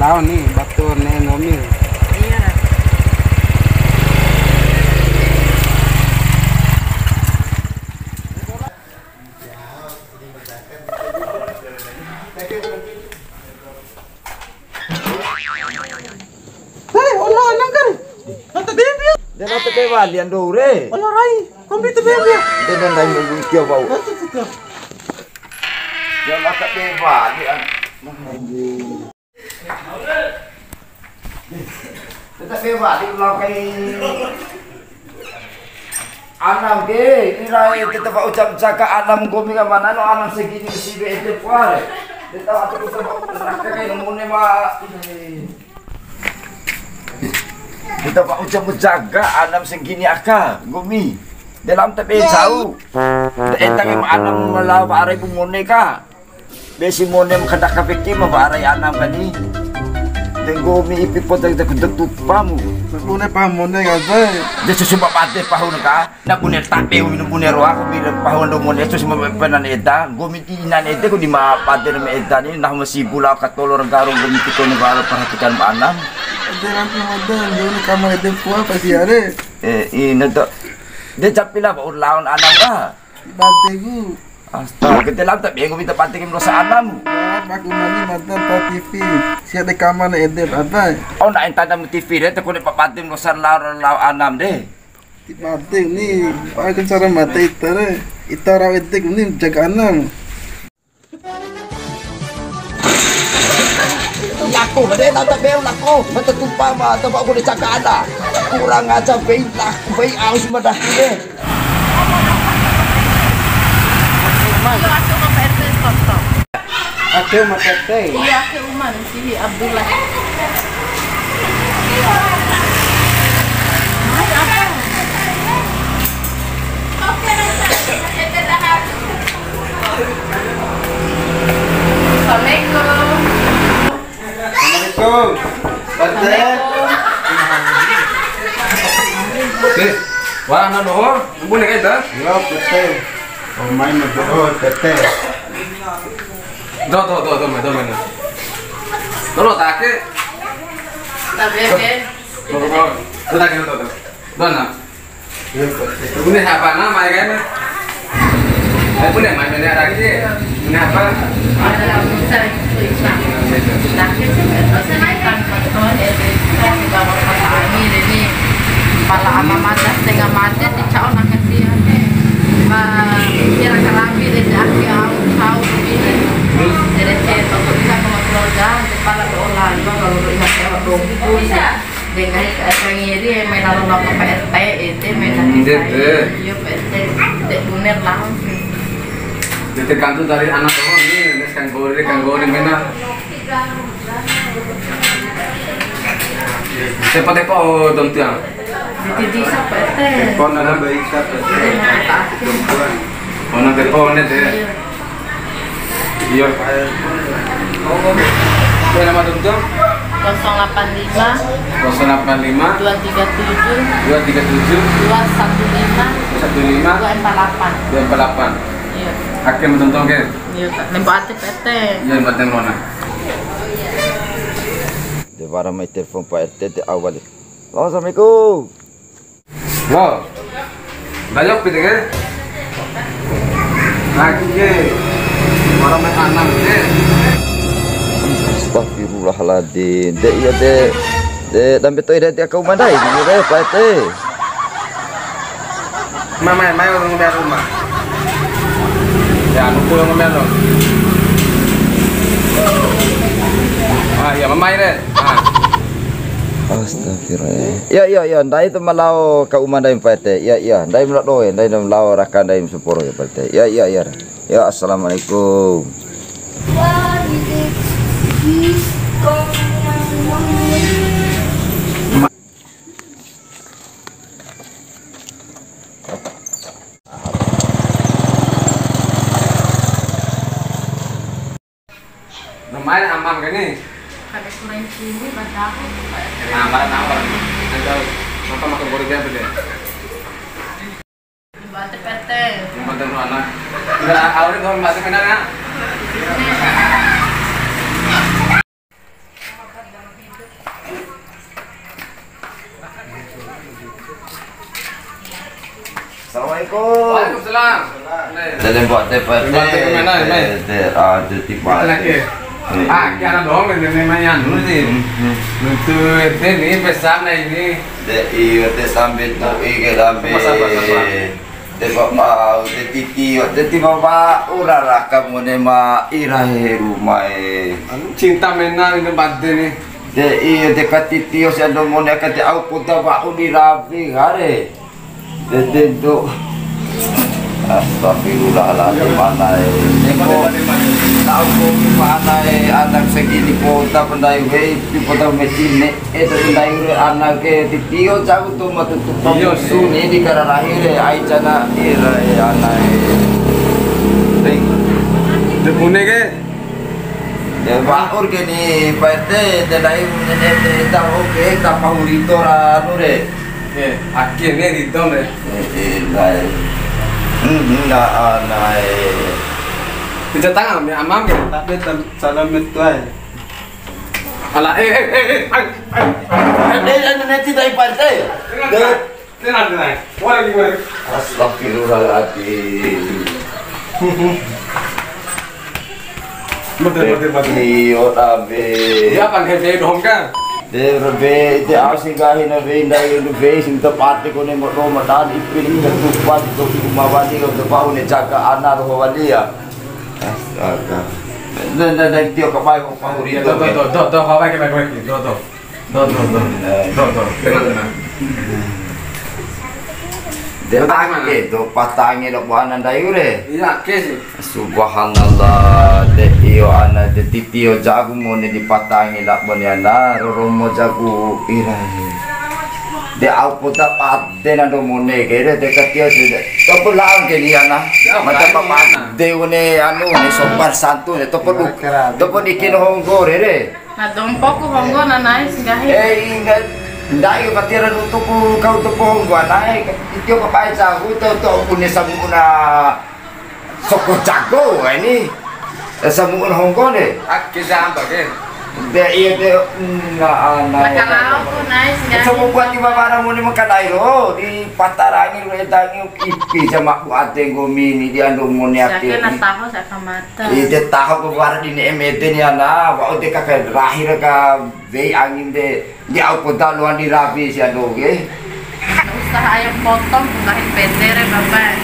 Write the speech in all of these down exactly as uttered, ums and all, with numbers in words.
Lao ni, batu ne nomi. Iya. Hei, Allah, anang kan? Kata dia, dia. Dia kata dia, wali ando ure. Allah, rai. Kombi tu dia, dia. Dia dan lain lagi, dia bau. Kata dia. Dia kata dia, wali an-, Tetap bebas di pulau kai. Anam ke, ira tetap ucap jaga anam gomi ka mana lo anam segini si be ete puare. Tetap aku tetap raka kai nomune ma. Tetap ucap jaga anam segini aka gomi. Dalam tapi jauh. Entah ke anam melawa arai bu mone ka. Be si mone ma kadaka peke ma ba arai anam kani. De nggomi ipi poda de kuda tupamu. Bune pa mone ka de. De susu ba bade pahun ka. Na bune tabe umi bune roa ku bira pahun do mone susu ma penan eda. Nggomi di inan ede ku di ma bade me eda ni nah masi bula ka tolo ra garo nggomi tiko ni bala perhatikan ma anam. Ede kan ada nggomi kamar ede pua pasti ada. Eh, ina to. De capila ba ur laon anam ka. Bade ku. Astaga, gede lam tak bego minta pantekin dosa anam. Wah, aku nani mantan ta T V. Sia de kamar na ede apa? Oh, na entar dalam T V de, tekun de papatin dosa lau lau anam de. Ti mate ni, pakai cara mate ita re. Ita rawa ede ni jaga anam. Lako, made nata beu lako, mata tupa ma, tapa aku de jaga ada. Kurang aja bei lako, bei aus madah de. Iyo, ake uma P T. Iyo, ake uma di sini, Abdullah. Mai apa? Assalamualaikum. Assalamualaikum. Bate. Eh, wah, ana doho, bune kai ta? Yo, pete. Omai ma doho, pete. Do, do, do, do, mai, do, mai. Do, lo take. Take, oke. Do, do, do. Do, take, do, do. Do, na. Bune haba na mai kai na. Eh, bune mai mene ara ke. Bune haba? Pala ama mada setengah mati, dicau na kasihan. Ma, kira karabi de, de, aki au, au, de. Terus? Jadi, saya takut bisa sama keluarga, kepala doa, kalau ingat saya, waktu itu, ya. De nggahi ka aka ngiri, mena lalo ka Pak R T, ede mena. Hmm, desa ede. Iyo, Pak R T. De bune lao. De tergantung dari anak doho ni, nes kanggori, kanggori mena. Tepo-tepo, oh, dom tiang. Di desa, Pak R T. Tepo nana baik, Pak R T. Iya, Pak R T. Perempuan. Oh, nang telepon de. Iya. Iya. Apa nama tuntung? Kosong delapan lima. Kosong delapan lima. Dua tiga tujuh. Dua tiga tujuh. Dua satu lima. Dua satu lima. Dua empat delapan. Dua empat delapan. Iya. Ake ma tuntung ke? Iya, Pak. Lembo ate P T. Iya, lembo ate mona. De wara mai telepon Pak R T de awal. Halo, assalamualaikum. Lo, dayok piti ke? Lagi ke, orang main anak ke. Astagfirullahaladzim. De, iya, de. De, dambe to'i de, de, kau mandai, ini de, Pak R T. Mai, mai, mai, orang biar rumah. Ya, nunggu yang biar lo. Ah, iya, mamai de. Ah. Astagfirullah. Iya, iya, iya, ndai tu ma lao ka uma ndai, Pak R T. Iya, iya, ndai ma lao doe, ndai ma lao raka ndai ma samporo ya, Pak R T. Iya, iya, iya. Ya, assalamualaikum. Lumayan aman kan nih? Kada kurang sini, badahu. Nah, barang apa? Ada nonton makan goreng apa dia? Bate P T. Yang penting lu anak. Udah, awalnya gua masuk ke dalam, ya. Assalamualaikum. Waalaikumsalam. Dalam buat tempat. Tempat mana, mai? Ah, tu tiba. Lagi. Ah, kiana doang ni, ni, mai anu ni. Untuk ente ni pesan ni. De, iyo, te sambil tu, ike sambil. Sabar, sabar, sabar. Te bapak, te titi, te tiba bapak, ura raka mone ma ira he rumah e. Anu, cinta mena ni tempat ni. De, iyo, te katiti, o, si ando mone kate au puta bapak, uni rapi, gare. Dede do. Astagfirullahaladzim, anae. Neko, tahu kopi pa anae, anak segini kota pendai wei, di kota Mesine, eh, pendai wei, anak ke, di tio, cabu tu, matu tu, iyo, sih. Suni, di kararahi re, ai cana, ira, eh, anae. Ring. De bune ke? De, wa'ur ke ni, Pak R T, de, dai, de, de, de, ta, oke, ta, pahuri to, ra, anu re. Eh, ake ne ridho ne. Eh, eh, lai. Hmm, hmm, na, ah, nai. Pija tangan, ya, amam, ya. Tapi tam-, salam metuai. Ala, eh, eh, eh, eh, ai, ai. Eh, eh, eh, nanti dari partai. Tenang, tenang, tenang. Wala di mana? Astagfirullahaladzim. Mate, mate, mate. Iyo, tabe. Iya, kan, hei, hei, dong, kan? De, rebe, de, au si nggahi na wei ndai, lu wei, si mita pate kone mo do, ma dan, ipi, ni, ka tupa, si to, si uma wali, ka tupa, une jaga ana, roho wali, ya. Astaga. Dan, dan, dan, tio, ka bai, mo pahuri, do, do, do, do, do, ka bai, ka bai, ka bai, do, do. Do, do, do. Eh. Do, do. Tenang, tenang. De, ake, do, patangi, do, buana ndai, ure. Iya, ake, sih. Subhanallah, de iyo ana de titio jagu mone di patangi labo ni ana, roromo jagu ira. De au poda pade nando mone ke re de katio de. Topo laang ke ni ana. Mata papa de une anu ni sopan santun de topo du-, topo dikino honggo re re. Na dompoku honggo na nais nggahi. Eh, ingat. Ndai ke patira nutuku kau topo honggo anae. Titio papai jagu to to une samuna. Soko jago, ini. Esa mu'un honggo de. Ake jamba ke. De, iya, de, na, na, na. Makalao ku, nice, guys. Coba buat di babara muni makalai ro, di patarangi, ro, edangi, ipi, sama ku ate, nggomi, ni, di ando muni ake. Sake na taho, saka mata. Iya, de taho, babara di ne emete, ni, ana, wa, ode, kaka, rahir, ka, wei, angin, de. Di au poda loan di rabi sia doho ke. Usaha ayam potong, nggahi pete re, Bapak.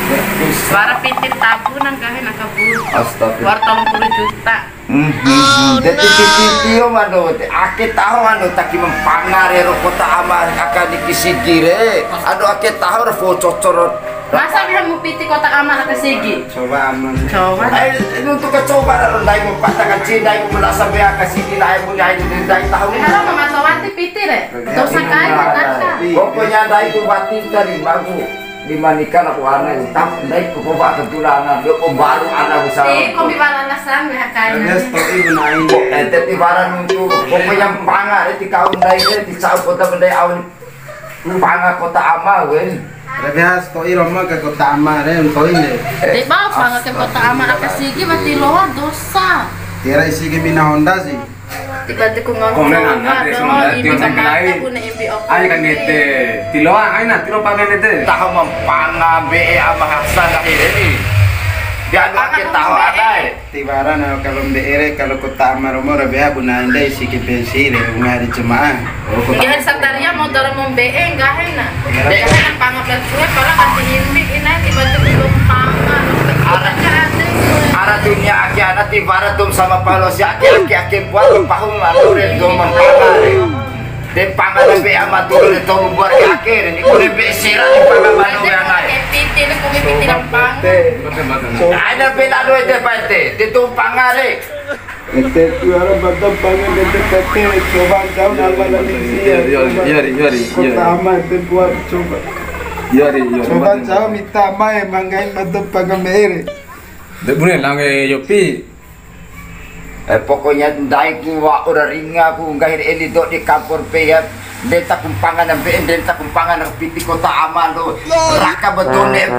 Ya, usaha. Wara piti tabu nang nggahi na kabu. Astagfirullah. Wara tolu puluh juta. Hmm, hmm, hmm. De titi titi yo mano, ake taho anu taki ma mpanga re ro kota ama aka niki sigi re. Ado ake taho re fo cocoro. Masa biha mu piti kota ama aka sigi? Coba aman. Coba. Ai, nuntu ka coba ra ndai mu pata ka ci, ndai mu lasa be aka sigi, ndai mu ndai, ndai tahu ni. Kalau mama tawati piti re. Dosa kai mataka. Pokoknya ndai ku batin tadi bagus. Di manika la ku ana utang, ndai ku coba kebetulan ana, do ko baru ana usaha. Eh, kombi balana san be hakana. Alias to'i benain. Kok ente ti barang nuntu, pokoknya mpanga re ti kau ndai re ti cau kota bendai awan. Mpanga kota ama, wen. Rebeha sato'i romo ke kota ama re, nto'i ne. Di bau mpanga ke kota ama aka sigi, wati loa dosa. Tiara isi ke mina Honda sih. Tiba tiku ngomong. Komen ana, tio nang kelai. Ai kan nete. Tiloa, ai na, tilo pakai nete. Taho ma mpanga be ama Hasan akhirnya ni. Dia anu ake taho ada, eh. Tiwara na kalau mbe'e re, kalau kota ama romo ra beha buna ndai siki pensi re, bunga hari Jumaah. Oh, kota. Nggahi sataria motor mo mbe'e nggahi na. Nggahi na panga plan suwe pala kasi himbi ina tiba tiba belum panga. Ara, ara dunia ake ana tiwara dom sama palo si ake ake ake buat pahum anu re dom panga re. De panga de be ama tu re to buat ake re ni kone be sira de panga manu re ana. Piti ni kumi piti dan panga. Ada bela do ede pate, de tu panga re. Ete tu ara badam panga de te pete, coba jauh nama lagi sia. Iya, iya, iya, iya. Kota ama ete buat coba. Iya, iya, iya. Coba jauh mita mai manggain badam panga mere. De bune nange yopi. Eh, pokoknya ndai ku wa ora ringa ku nggahi re eli do di kampor pe ya. Ndenta ku mpanga na mbe'e, ndenta ku mpanga na piti kota ama ndo. Raka ba done, eh,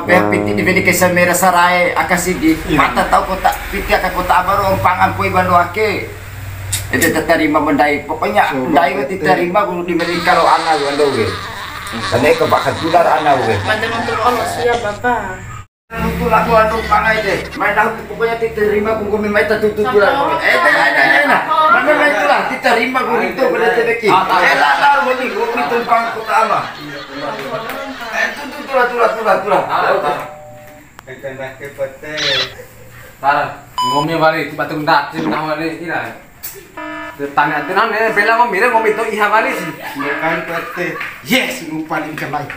be piti di beli ke samera sarae aka sigi. Iya. Mata tau kota piti aka kota ama ro mpanga mpoi bando ake. Ede ta tarima mendai. Pokoknya ndai wati tarima ku di beli kalo ana ku ando ke. Kane ke bakal tular ana we. Mande mantu Allah siap, Bapak. Tular ku anu pangai de. Mai dah pokoknya diterima ku nggomi mai ta tutu tular. Eh, eh, eh, eh, eh, nah. Mana mai tular? Diterima ku rito pada tebeki. Eh, lah, lah, nggomi, nggomi tumpang kota ama. Eh, tutu tular, tular, tular, tular. Tara, nggomi wali, coba tunggu dak, sih, nah, wali, ira. Tanya ade nane, bela nggomi re, nggomi to iha wali sih. Bukan P T. Yes, lupa ning kalai.